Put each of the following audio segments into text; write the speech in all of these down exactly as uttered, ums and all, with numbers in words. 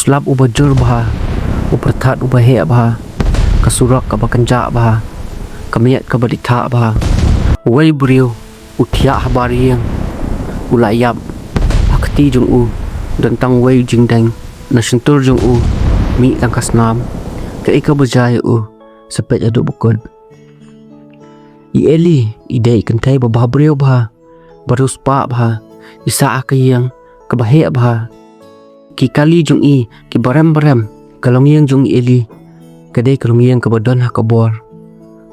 slap uba jur bha, u pyrthat uba heh bha, ka surok kaba kynjah bha, ka miat kaba dithah bha. Uwei u briew u thiah habar ïing, u la ïap ha kti jong u, don tang uwei u jingdeng na shyntur jong u, mih tang ka snam. Kaei kaba jia ïa u, sa peit haduh ba kut. I Eli i dei i kynthei ba bhabriew bha, ba riewspah bha, i sah ha ka ïing kaba heh bha. Ki kali jong i kiba rem ba rem, ka longïing jong i Eli ka dei ka longïing kaba don ha ka bor.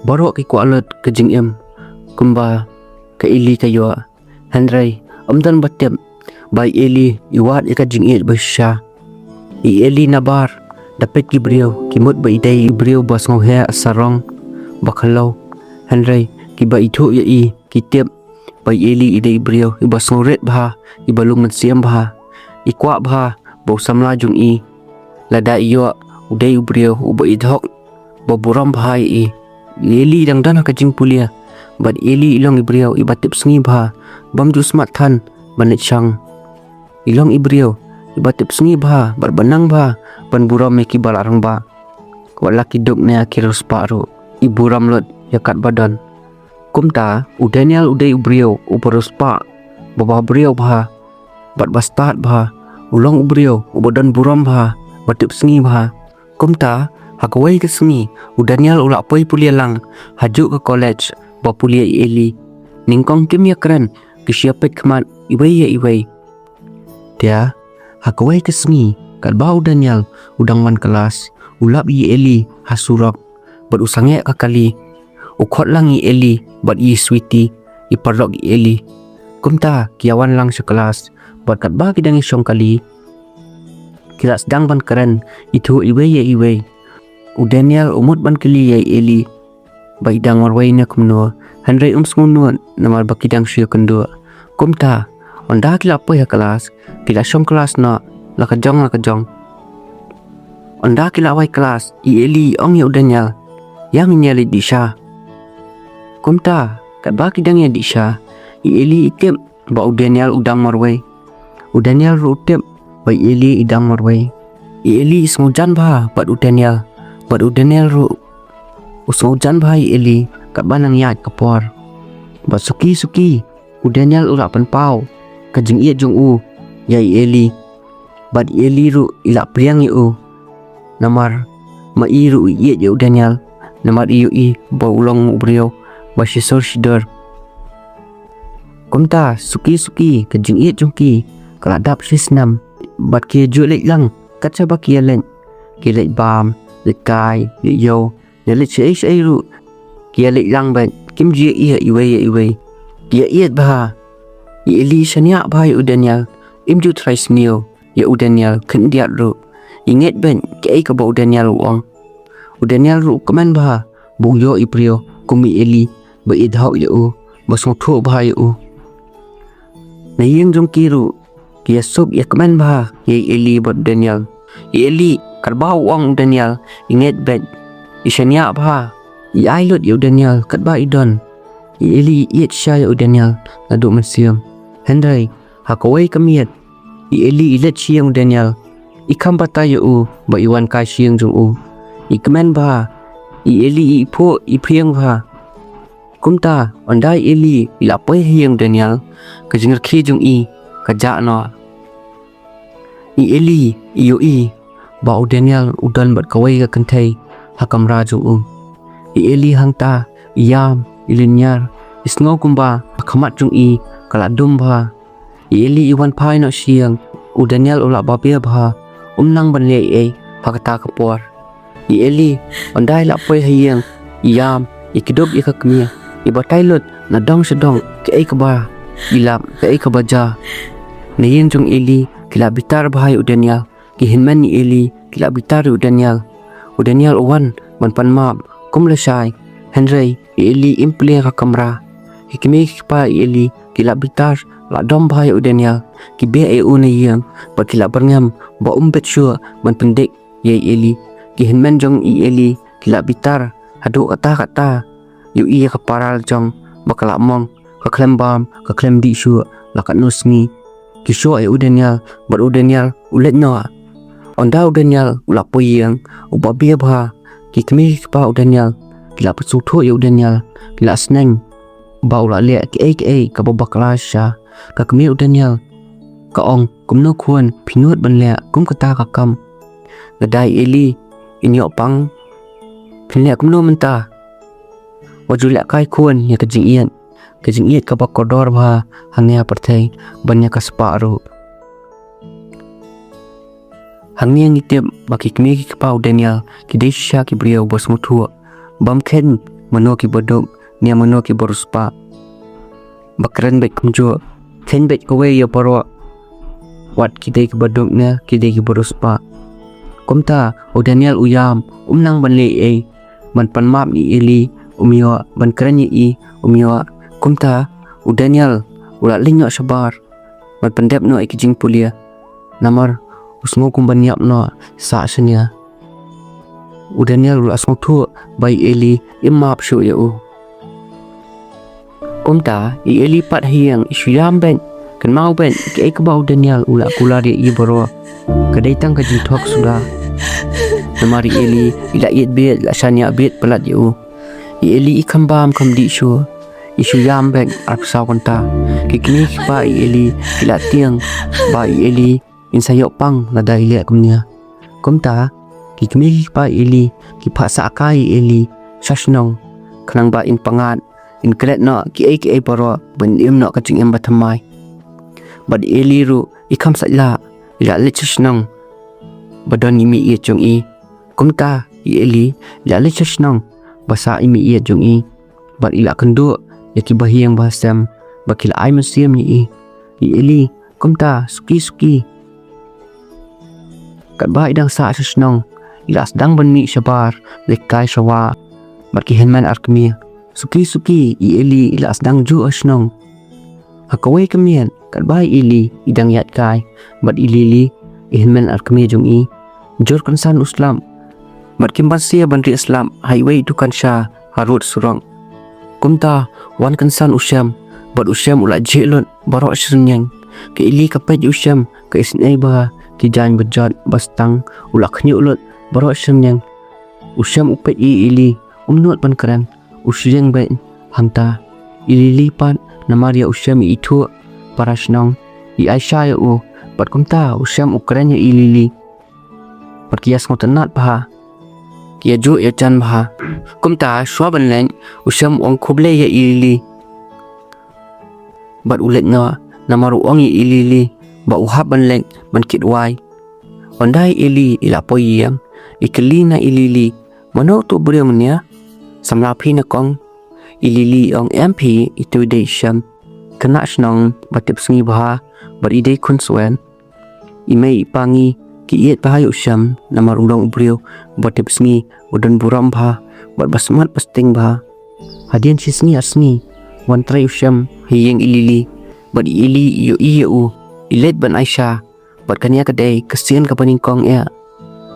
Baroh ki kwah lut ka jingim kumba ka Eli ka ïoh. Hynrei ym don ba tip ba i Eli i wad ïa ka jingïeit ba shisha. I Eli nabar da peit ki briew ki mut ba i dei i briew ba sngewheh sarong, ba khlaw. Hynrei kiba ithuh ïa i ki tip ba i Eli i dei i briew iba sngewrit bha, iba lum mynsiem bha. I kwah bha ba u samla jong i, lada i ïoh, u dei u briew uba ïeit hok, ba burom bha ïa i. I Eli i dang don ha ka jingpule, bad i Eli i long i briew iba tip sngi bha, bym ju smat than ban leit shong. I long i briew iba tip sngi bha bad ba nang bha ban burom ïa kiba la rangbah. Wat la ki duk ne ki riewspah ruh, i burom lut ïa katba don. Kumta u Daniel u dei u briew uba riewspah, ba bhabriew bha, bad ba stad bha. U long u briew uba don burom bha, ba tip sngi bha. Kumta ha kawei ka sngi u Daniel u la poi pule lang hajuh ka college ba pule i Eli. Nyngkong kim ïakren, ki shu ïapeit khmat iwei ïa iwei. Te ha kawei ka sngi katba u Daniel u dang wan klas, u lap ïa i Eli ha surok bad u sangeh ka kali. U khot lang ïa i Eli bad ïa i Sweety, i paralok i Eli. Kumta ki ïawan lang sha klas, bad katba ki dang ïashong kali, ki la sdang ban kren, ithuh iwei ïa iwei. U Daniel u mut ban kylli ïa i Eli ba i dang marwei ne kumno, hynrei um sngewnud namar ba ki dang shu ïakynduh. Kumta ynda ki la poi ha klas, ki la shong klas noh la ka jong la ka jong. Ynda ki la wai klas, i Eli i ong ïa u Daniel, ïa ngin ïa leit dih sha. Kumta katba ki dang ïa dih sha, i Eli i tip ba u Daniel u dang marwei. U Daniel ruh u tip ba i Eli i dang marwei. I Eli i sngewjan bha bad u Daniel, bad u Daniel ruh u sngewjan bha ïa i Eli katba nang ïaid ka por. Bad suki suki u Daniel u la pynpaw ka jingïeit jong u ïa i Eli. Bad i Eli ruh i la pdiang ïa u, namar ma i ruh i ïeit ïa u Daniel, namar i ïohi ba u long u briew ba shisur shidur. Kumta suki suki ka jingïeit jong ki ka la dap shi snem, bad ki ju leit lang kat shaba ki ïa leit. Ki leit bam, leit kai, leit ïew, ïa leit shaei shaei ruh. Ki ïa leit lang bad kim ju ïa ïeit iwei ïa iwei. Ki ïa ïeit bha. I Eli i shaniah bha ïa u Daniel, im ju trai sniew ïa u Daniel khyndiat ruh. I ngeit bad kaei kaba u Daniel u ong. U Daniel ruh u kmen bha ba u ïoh i briew kum i Eli ba ïeit hok ïa u, ba sngewthuh bha ïa u. Na ïing jong ki ruh ki ïa suk ïa kmen bha ïa i Eli bad u Daniel. I Eli katba u ong u Daniel i ngeit bad i shaniah bha. I ai lut ïa u Daniel katba i don. I Eli i ïeit shisha ïa u Daniel naduh mynsiem. Hynrei ha kawei ka miet i Eli i leit sha ïing u Daniel. I kham batai ïa u ba i wan kai sha ïing jong u. I kmen bha. I Eli i phuh i phriang bha. Kumta ynda i Eli i la poi ha ïing u Daniel, ka jingrkhie jong i ka jah noh. I Eli i ïohi ba u Daniel u don bad kawei ka kynthei ha kamra jong u. I Eli hangta i ïam, i lynñiar, i sngew kumba ka khmat jong i ka la dum bha. I Eli i wan phai noh sha ïing, u Daniel u la babe bha, um nang ban leh ei ei ha kata ka por. I Eli ynda i la poi ha ïing, i ïam, i kdup ïa ka kmie, i batai lut na dong sha dong kaei kaba i lap, kaei kaba jia. Na ïing jong i Eli ki la bitar bha ïa u Daniel. Ki hynmen i Eli ki la bitar ïa u Daniel. U Daniel u wan ban pan map kum lashai, hynrei i Eli im plie ha ka kamra. Ki kmie ki kpa i Eli ki la bitar, la dom bha ïa u Daniel. Ki beh ïa u na ïing bad ki la byrngem ba um bit shuh ban pyndik ïa i Eli. Ki hynmen jong i Eli ki la bitar haduh katta katta. Ïohi ïa ka para la jong ba ka la mong, ka khlem bam, ka khlem dih shuh la katno sngi. Ki shoh ïa u Daniel bad u Daniel u leit noh. Ynda u Daniel u la poi ïing, u ba bia bha, ki kmie ki kpa u Daniel ki la pynsngewthuh ïa u Daniel, ki la sneng ba u la leh kiei kiei kaba bakla shisha. Ka kmie u Daniel ka ong, kumno khun, phi nud ban leh kum kata ka kam? Lada i Eli in ïoh pang, phin leh kumno mynta? Wat ju lehkai khun ïa ka jingïeit, ka jingïeit kaba kordor bha hangne ha pyrthei bad ïa ka spah ruh. Hangne ngi tip ba ki kmie ki kpa u Daniel ki dei shisha ki briew ba sngewthuh, bym kheiñ mano kiba duk ne mano kiba riewspah. Ba kren beit kumjuh, kheiñ beit kawei ïa baroh, wat ki dei kiba duk ne ki dei kiba riewspah. Kumta u Daniel u ïam, um nang ban leh ei, ban pan map ïa i Eli um ïoh, ban kren ïa i um ïoh. Kumta u Daniel u la leit noh shabar ban pyndep noh ïa ki jingpule, namar u sngew kum ban ïap noh sha shane. U Daniel u la sngewthuh ba i Eli im map shuh ïa u. Kumta i Eli pat ha ïing i shu ïam beit, kynmaw beit ïa kaei kaba u Daniel u la kular ïa i baroh. Ka dei tang ka jingthok suda. Namar i Eli i la ïeit beit, la shaniah beit palat ïa u. I Eli i kham bam kham dih shuh, i shu ïam beit arphew saw kynta. Ki kmie ki kpa i Eli ki la tieng ba i Eli in sa ïoh pang lada i leh kumne. Kumta ki kmie ki kpa i Eli ki phah sah kai i Eli sha shnong, khnang ba in pyngngad, in klet noh kiei kiei baroh, ban im noh ka jingim bathymmai. Bad i Eli ruh i kham sah lah, i la leit sha shnong ba don i mei ïeit jong i. Kumta i Eli i la leit sha shnong ba sah i mei ïeit jong i, bad i la kynduh ïa ki bahaïing bahasem ba ki la ai mynsiem ïa i. I Eli kumta suki suki, katba i dang sah sha shnong, i la sdang ban mih shabar, leit kai sha wah bad ki hynmen arkmie. Suki suki i Eli i la sdang juh ha shnong. Ha kawei ka miet, katba i Eli i dang ïaid kai bad i Lili, i hynmen arkmie jong i, jur kynsan u slap bad kim banse ban rieh slap ha iwei i dukan sha harud surok. Kumta wan kynsan u Shem, bad u Shem u la jhieh lut baroh shi rynïeng. Ka Eli ka peit ïa u Shem, ka isynei bha ki jaiñ ba jot ba stang, u la khñiuh lut baroh shi rynïeng. U Shem u peit ïa i Eli, um nud ban kren, u shu ïeng beit hangta. I Lili pat, namar ïa u Shem i ithuh para shnong, i aisha ïa u, bad kumta u Shem u kren ïa i Lili. Bad ki ïa sngewtynnat bha, ki ïa juh ïa jan bha. Kumta shuwa ban leit, u Shem u ong khublei ïa i Lili bad u leit noh, namar u ong ïa i Lili ba u hap ban leit ban kit wai. Ynda i Eli i la poi ïing, i kylli na i Lili, mano uto u briew mynne? Samla phi na kong? I Lili i ong, em phi, ito i dei i Shem, khynnah shnong ba tip sngi bha bad i dei khun swet. I mei i pa ngi ki ïeit bha ïa u Shem namar u long u briew ba tip sngi, u don burom bha bad ba smat ba sting bha. Hadien shi sngi ar sngi, wan trei u Shem ha ïing i Lili bad i Eli i ïohi ïa u, i leit ban aisha, bad kane ka dei ka sien kaba nyngkong eh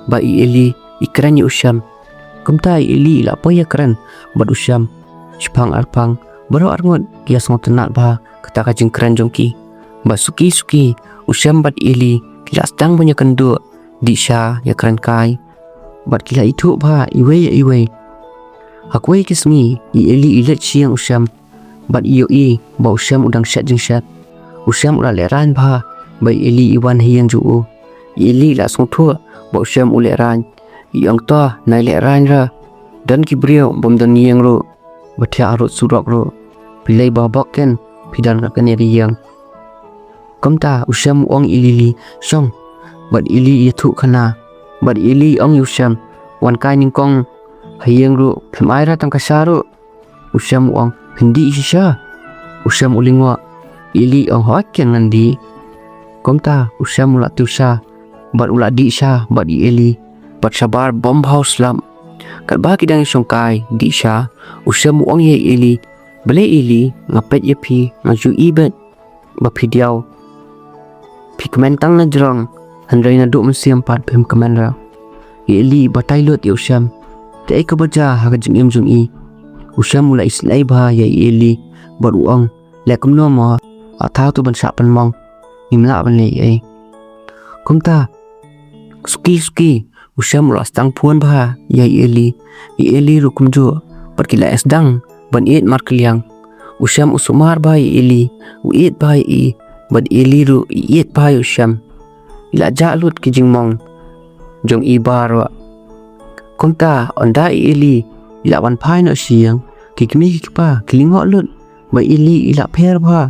ba i Eli i kren ïa u Shem. Kumta i Eli i la poi ïa kren bad u Shem. Shiphang arphang, baroh arngut ki ïa sngewtynnat bha kata ka jingkren jong ki. Bad suki suki, u Shem bad i Eli ki la sdang ban ïa kynduh, dih sha, ïa kren kai bad ki la ithuh bha iwei ïa iwei. Ha kawei ka sngi, i Eli i leit sha ïing u Shem bad i ïohi ba u Shem u dang shet jingshet. U Shem u la lehraiñ bha ba i Eli i wan ha ïing jong u. I Eli i la sngewthuh ba u Shem u lehraiñ. I ong, to, nai lehraiñ ruh. Don ki briew bym don ïing ruh, ba thiah harud surok ruh. Phi lei ba bok ken phi don ha kane ka ïing. Kumta u Shem u ong ïa i Lili, shong. Bad i Eli i ïathuh khana. Bad i Eli i ong ïa u Shem, wan kai nyngkong ha ïing ruh, phim ai ruh tang ka sha ruh. U Shem u ong, phin dih shisha? U Shem u lyngngoh. I Eli i ong, hooid ken ngan dih. Kumta u Shem u la tiew sha bad u la dih sha bad i Eli, bad shabar bym bha u slap. Katba ki dang ïashong kai dih sha, u Shem u ong ïa i Eli, balei Eli, nga peit ïa phi, nga ju ïohi beit ba phi diaw. Phi kmen tang na jrong, hynrei naduh mynsiem pat phim kmen ruh. I Eli i batai lut ïa u Shem, kaei kaba jia ha ka jingim jong i. U Shem u la isynei bha ïa i Eli bad u ong, leh kumno mo, la thaw to ban shah pynmong, ngim lah ban leh ei ei. Kumta Suki suki, u Shem u la sdang phone bha ïa i Eli. I Eli ruh kumjuh, bad ki la sdang ban ïeit markylliang. U Shem u sumar bha ïa i Eli, u ïeit bha ïa i, bad i Eli ruh i ïeit bha ïa u Shem. I la jah lut ki jingmong jong i baroh. Kumta, ynda i Eli i la wan phai noh sha ïing, ki kmie ki kpa ki lyngngoh lut ba i Eli i la pher bha.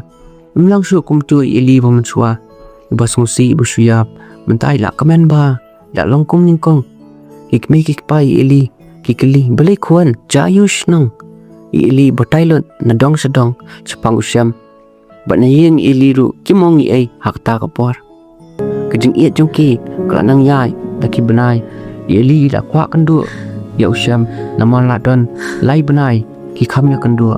Ym long shuh kumto i Eli ba mynshuwa, i ba sngewsih, i ba shu ïap. Mynta i la kmen bha, i la long kum nyngkong. Ki kmie ki kpa i Eli ki kylli, balei khun, jah aiu shnong? I Eli i batai lut na dong sha dong shaphang u Shem. Bad na ïing i Eli ruh kim ong ei ei ha kata ka por. Ka jingïeit jong ki ka la nang ïaid da ki bnai. I Eli i la kwah kynduh ïa u Shem, namar la don lai bnai ki kham ïakynduh.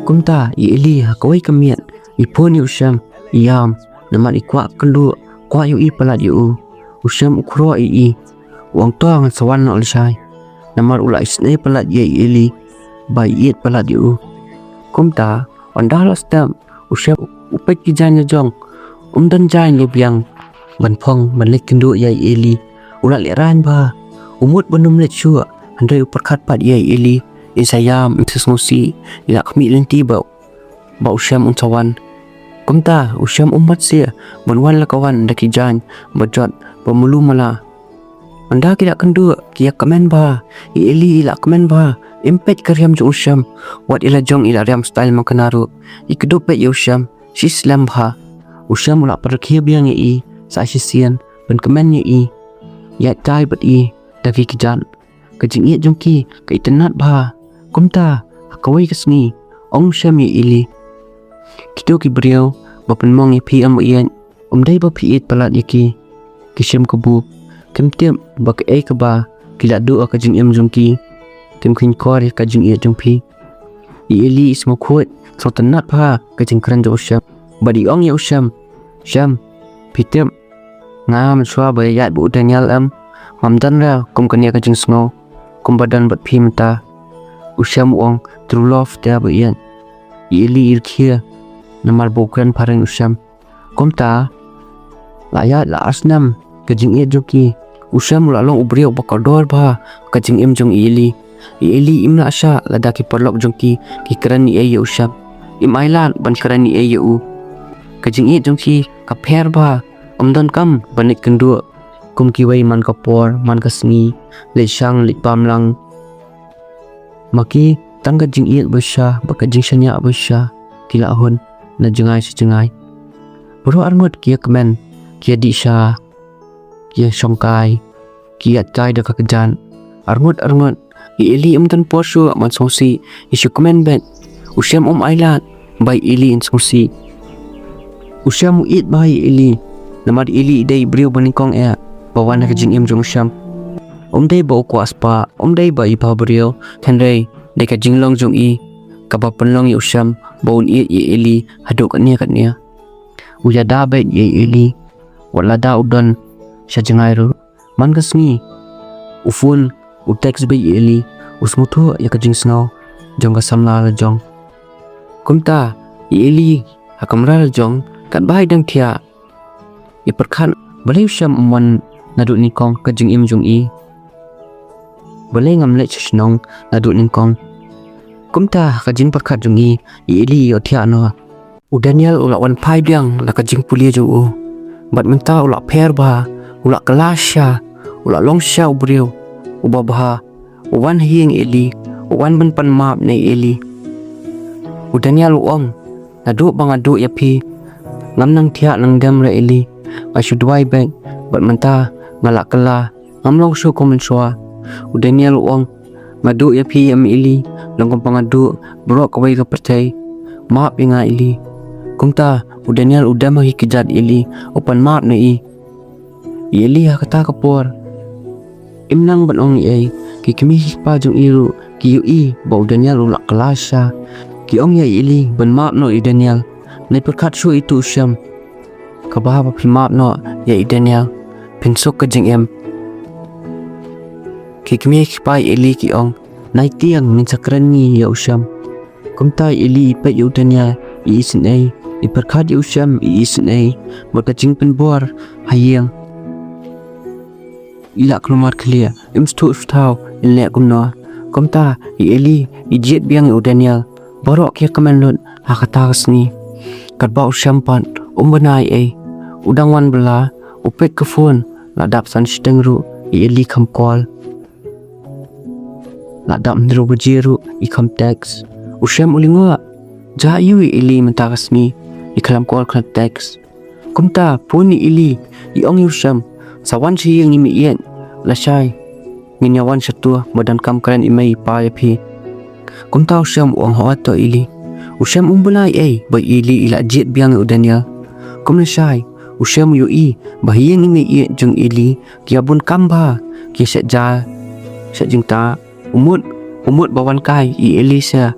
Kumta i Eli ha kawei ka miet i phone ïa u Shem, i ïam, namar i kwah kynduh, kwah ïohi palat ïa u. U Shem u khroh ïa i, u ong, to ngan sa wan noh lashai. Namar u la isynei palat ïa i Eli ba i ïeit palat ïa u. Kumta, ynda la step, u Shem u peit ki jaiñ la jong. Um don jaiñ la biang ban phong, ban leit kynduh ïa i Eli. U la lehraiñ bha, u mut ban ym leit shuh, hynrei u pyrkhat pat ïa i Eli. In sa ïam, in sa sngewsih, i la khmih lynti ba, ba u Shem un sa wan. Kumta u Shem um mat shuh ban wan la ka wan da ki jaiñ ba jot, ba mluh mala. Ynda ki la kynduh, ki ïa kmen bha. I Eli i la kmen bha. Im peit ka riam jong u Shem. Wat i la jong i la riam style ma kane ruh. I kdup beit ïa u Shem shi slem bha. U Shem u la pyrkhia biang ïa i sa shisien, ban kmen ïa i, ïaid tai bad i da ki kjat. Ka jingïeit jong ki ka itynnad bha. Kumta, ha kawei ka sngi, ong u Shem ïa i Eli, kito ki briew ba pynmong ïa phi em ba ïeit, ym dei ba phi ïeit palat ïa ki. Ki shim ka bup, kim tip ba kaei kaba ki la duh ha ka jingim jong ki kim kheiñkor ïa ka jingïeit jong phi. I Eli i sngewkhuid, sngewtynnad bha ka jingkren jong u Shem. Bad i ong ïa u Shem, Shem, phi tip, nga mynshuwa ba ïaid bad u Daniel em, ngam don re kum kane ka jingsngew kumba don bad phi mynta. U Shem u ong, true love te ba ïeit. I Eli i rkhie namar ba u kren phareng u Shem. Kumta, la ïaid la ar snem ka jingïeit jong ki. U Shem u la long u briew ba kordor bha ha ka jingim jong i Eli. I Eli im lah shah lada ki paralok jong ki ki kren ei ei ïa u Shem. Im ailad ban kren ei ei ïa u. Ka jingïeit jong ki ka pher bha, ym donkam ban leit kynduh kum kiwei man ka por man ka sngi, leit shang leit pam lang. Ma ki, tang ka jingïeit ba shisha bad ka jingshaniah ba shisha ki la hun na jngai sha jngai. Baroh arngut ki ïa kmen, ki ïa dih sha, ki ïa shongkai, ki ïaid kai da ka kjat. Arngut arngut, i Eli im don por shuh ban sngewsih, i shu kmen beit. U Shem um ailad ba i Eli in sngewsih. U Shem u ïeit bha ïa i Eli, namar i Eli i dei i briew ba nyngkong eh ba wan ha ka jingim jong u Shem. Um dei ba u kwah spah, um dei ba i bhabriew, hynrei dei ka jinglong jong i kaba pynlong ïa u Shem ba un ïeit ïa i Eli haduh katne katne. U ïada beit ïa i Eli wat lada u don sha jngai ruh. Man ka sngi, u phone, u text beit ïa i Eli, u sngewthuh ïa ka jingsngew jong ka samla la jong. Kumta, i Eli ha kamra la jong, katba i dang thiah, i pyrkhat, balei u Shem um wan naduh nyngkong ha ka jingim jong i? Balei ngam leit sha shnong naduh nyngkong? Kumta ha ka jingpyrkhat jong i, i Eli i ïohthiah noh. U Daniel u la wan phai biang na ka jingpule jong u. Bad mynta u la pher bha, u la kylla shisha, u la long shisha u briew uba bha. U wan ha ïing i Eli, u wan ban pan map na i Eli. U Daniel u ong, naduh ba nga duh ïa phi, ngam nang thiah nang dem re Eli. Nga shu duwai beit, bad mynta nga la kylla, ngam long shuh kum mynshuwa. U Daniel u ong, nga duh ïa phi em Eli, long kumba nga duh baroh kawei ka pyrthei. Map ïa nga Eli. Kumta, u Daniel u dem ha ki kjat i Eli, u pan map na i. I Eli ha kata ka por im nang ban ong ei ei, ki kmie ki kpa jong i ruh ki ïohi ba u Daniel u la kylla shisha. Ki ong ïa i Eli ban map noh ïa u Daniel. Nai pyrkhat shuh ïa uto u Shem. Kaba haba phi map noh ïa u Daniel, phin suk ka jingim. Ki kmie ki kpa i Eli ki ong, nai tieng ngin sa kren ngi ïa u Shem. Kumta i Eli i peit ïa u Daniel, i isynei, i pyrkhat ïa u Shem, i isynei, bad ka jingpynbor ha ïing. I la kulmar khlieh, im sngewthuh sngewthaw in leh kumno. Kumta i Eli i jied biang ïa u Daniel. Baroh ki ïa kmen lut ha kata ka sngi. Katba u Shem pat um bna ei ei, u dang wan bylla, u peit ka phone. La dap san shiteng ruh i Eli kham call. La dap hynriew baje ruh i kham text. U Shem u lyngngoh. Jia aiu i Eli mynta ka sngi i khlem call khlem text. Kumta phone i Eli, i ong ïa u Shem, sa wan sha ïing ïa me ïeit, lashai ngin ïa wan shato, ba donkam kren i mei i pa ïa phi. Kumta u Shem u ong hooid to Eli. U Shem um bna ei ei ba i Eli i la jied biang ïa u Daniel. Kum lashai u Shem u ïohi ba ha ïing i mei i ïeit jong i Eli ki ïa bun kam bha, ki ïa shet ja shet jingtah. U mut, u mut ba wan kai i Eli sha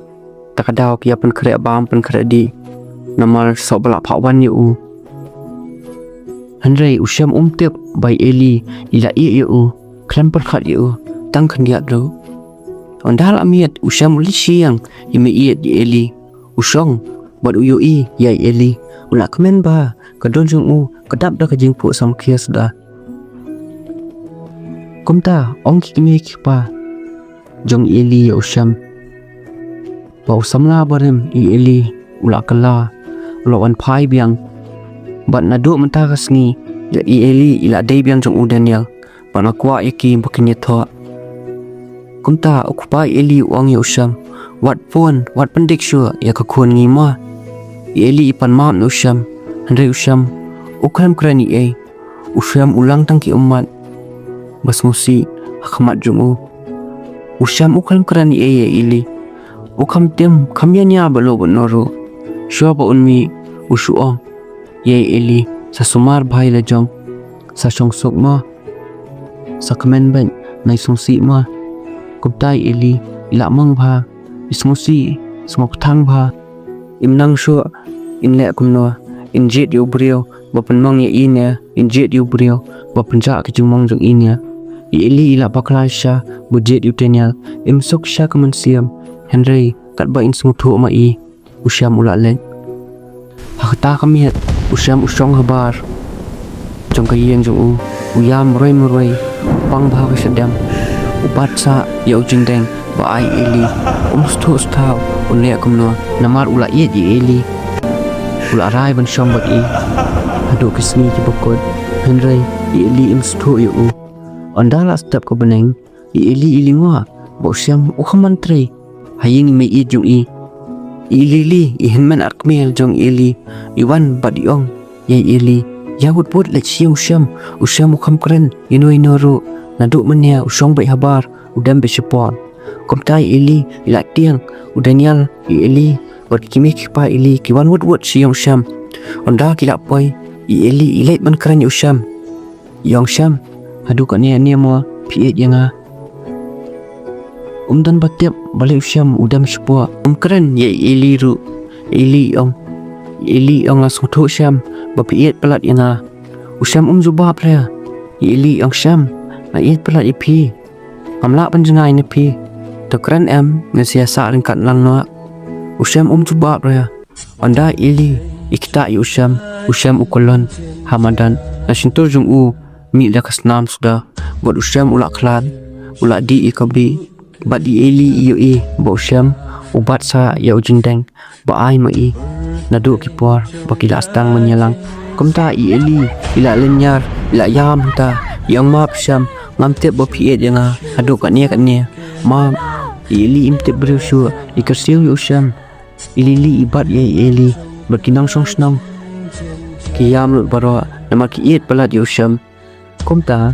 ta ka daw ki ïa pynkhreh bam pynkhreh dih. Namar shuh ba la phah wan ïa u. Hynrei u Shem um tip ba i Eli i la ïeit ïa u, khlem pyrkhat ïa u tang khyndiat ruh. Ynda la miet u Shem u leit sha ïing i mei i ïeit i Eli. U shong bad u ïohi ïa i Eli. U la kmen bha, ka dohnud jong u ka dap da ka jingphuh samrkhie suda. Kumta ong ki kmie ki kpa jong i Eli ïa u Shem ba u samla barim i Eli u la kylla, u la wan phai biang. Bad naduh mynta ka sngi i Eli i la dei biang jong u Daniel. Bad nga kwah ïa ki ba kin ïathoh. Kumta u kpa i Eli u ong ïa u Shem, wat phone, wat pyndik shuh ïa ka khun ngi mo. I Eli i pan map na u Shem, hynrei u Shem u khlem kren ei ei. U Shem u lang tang ki ummat ba sngewsih ha khmat jong u. U Shem u khlem kren ei ei ïa i Eli. U kham tim kham ïania ba lo ba no ruh. Shuwa ba un mih u shu ong ïa i Eli, sa sumar bha ïa la jong, sa shong suk mo, sa kmen bad nai sngewsih mo. Kumta i Eli i la mang bha, i sngewsih, sngewkthang bha. Im nang shuh in leh kumno, in jied ïa u briew ba pynmong ïa i ne, in jied ïa u briew ba pynjah ka jingmong jong i ne. I Eli i la bakla shisha ba jied ïa u Daniel, im suk shisha ka mynsiem. Hynrei katba in sngewthuh ma i, u Shem u la leit. Ha kata ka miet u Shem u shong habar jong ka ïing jong u, u ïam marwei marwei, u pang bha ka shadem, u bat sah ïa u jingdeng ba ai i Eli. Um sngewthuh sngewthaw un leh kumno, namar u la ïeit ïa i Eli. U la rai ban shong bad i haduh ki sngi kiba kut, hynrei i Eli im sngewthuh ïa u. Ynda la step ka bneng, i Eli i lyngngoh ba u Shem u kham wan trei ha ïing i mei i jong i. I Eli i hynmen ar kmie jong i Eli i wan bad i ong ïa i Eli, ïa wut wut leit sha ïing u Shem. U Shem u kham kren ïano ïano ruh, naduh mynne u shong beit habar, u dem beit sha por. Kumta i Eli i la tieng, u Daniel, i Eli bad ki kmie ki kpa i Eli ki wan wut wut sha ïing u Shem. Ynda ki la poi, i Eli i leit ban kren ïa u Shem. I ong, Shem, haduh katne katne mo phi ïeit ïa nga? Um don ba tip balei u Shem u dem shapoh. Um kren ïa i Eli ruh. I Eli i ong, i Eli i ong, nga sngewthuh Shem ba phi ïeit palat ïa nga. U Shem um jubab re. I Eli i ong, Shem, nga ïeit palat ïa phi. Ngam lah ban jngai na phi. To kren em, ngin sa ïa sah ryngkat lang noh. U Shem um jubab re. Ynda i Eli i ktah ïa u Shem, u Shem u kyllon ha madan. Na shyntur jong u mih da ka snam suda. Bad u Shem u la khlad, u la dih ïa ka bih. Bad i Eli i ïohi ba u Shem u bat sah ïa u jingdeng ba ai ma i naduh ki por ba ki la sdang ban ïalang. Kumta i Eli i la lynñiar, i la ïam hangta, i ong, map Shem, ngam tip ba phi ïeit ïa nga haduh katne katne. Map. I Eli im tip briew shuh, i kyrsiew ïa u Shem. I Eli i bat ïa i Eli bad ki nongshong shnong ki ïam lut baroh namar ki ïeit palat ïa u Shem. Kumta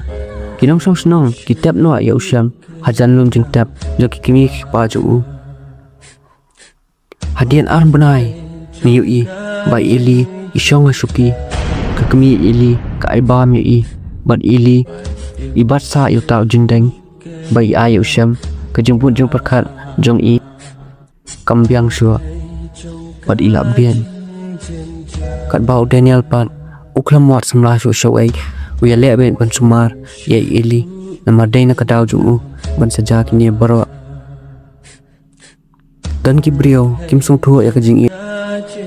ki nongshong shnong ki tep noh ïa u Shem hajan lum jingtep jong ki kmie ki kpa jong u. Hadien ar bnai ngi ïohi ba i Eli i shong ha shuki. Ka kmie i Eli ka ai bam ïa i, bad i Eli i bat sah ïa uta u jingdeng ba i ai ïa u Shem. Ka jingbud jingpyrkhat jong i kam biang shuh bad i la bieit. Katba u Daniel pat u khlem wad samla shuh shawei, u ïaleh beit ban sumar ïa i Eli namar dei na ka daw jong u ban sa jia kine baroh. Don ki briew kim sngewthuh ïa ka jingïeit.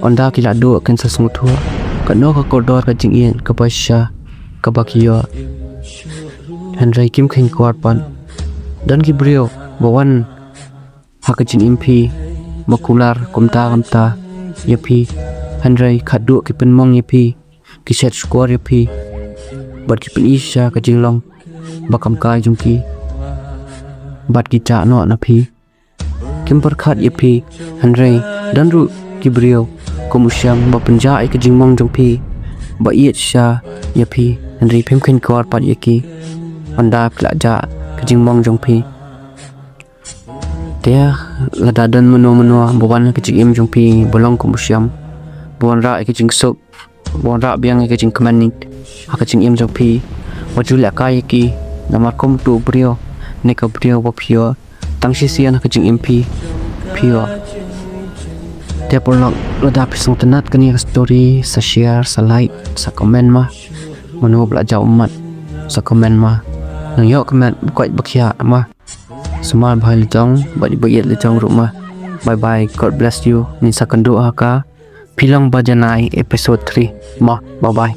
Ynda ki la duh kin sa sngewthuh katno ka kordor ka jingïeit kaba shisha kaba ki ïoh. hynrei kim kheiñ kwar pat. Don ki briew ba wan ha ka jingim phi ba kular kumta kumta ïa phi, hynrei khatduh ki pynmong ïa phi, ki shet shkor ïa phi, bad ki pyni sha ka jinglong ba kam kai jong ki, bad ki jah noh na phi. Kim pyrkhat ïa phi, hynrei don ruh ki briew kum u Shem ba pynjah ïa ka jingmong jong phi, ba ïeit sha ïa phi, hynrei phim kheiñ kwar pat ïa ki, ynda phi la jah ka jingmong jong phi. Te lada don mano mano ba wan ha ka jingim jong phi ba long kum u Shem, ba wanrah ïa ka jingsuk, ba wanrah biang ïa ka jingkmen ha ka jingim jong phi, wat ju lehkai ïa ki, namar kum utu u briew ne ka briew ba phi ïoh tang shisien ha ka jingim phi, phi ïoh. Te paralok, lada phi sngewtynnat kane ka story, sa share, sa like, sa comment ma. Mano ba la jaw ummat, sa comment ma. Nang ïoh comment ba koit ba khiah ma. Sumar bha ïa la jong, bad ba ïeit la jong ruh ma. Bye bye, God bless you. Ngin sa kynduh ha ka Phi Long Ba Janai episode three ma. Bye bye.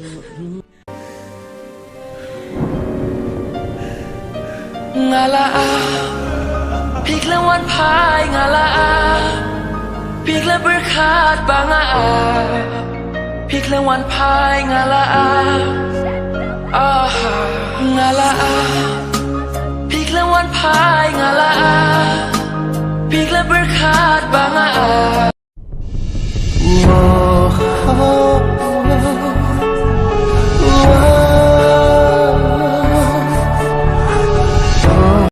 Nga la ap, phi khlem wan phai nga la ap, phi khlem pyrkhat ba nga ap, phi khlem wan phai nga la ap. Ah, nga la ap, phi khlem wan phai nga la ap, phi khlem pyrkhat ba nga ap.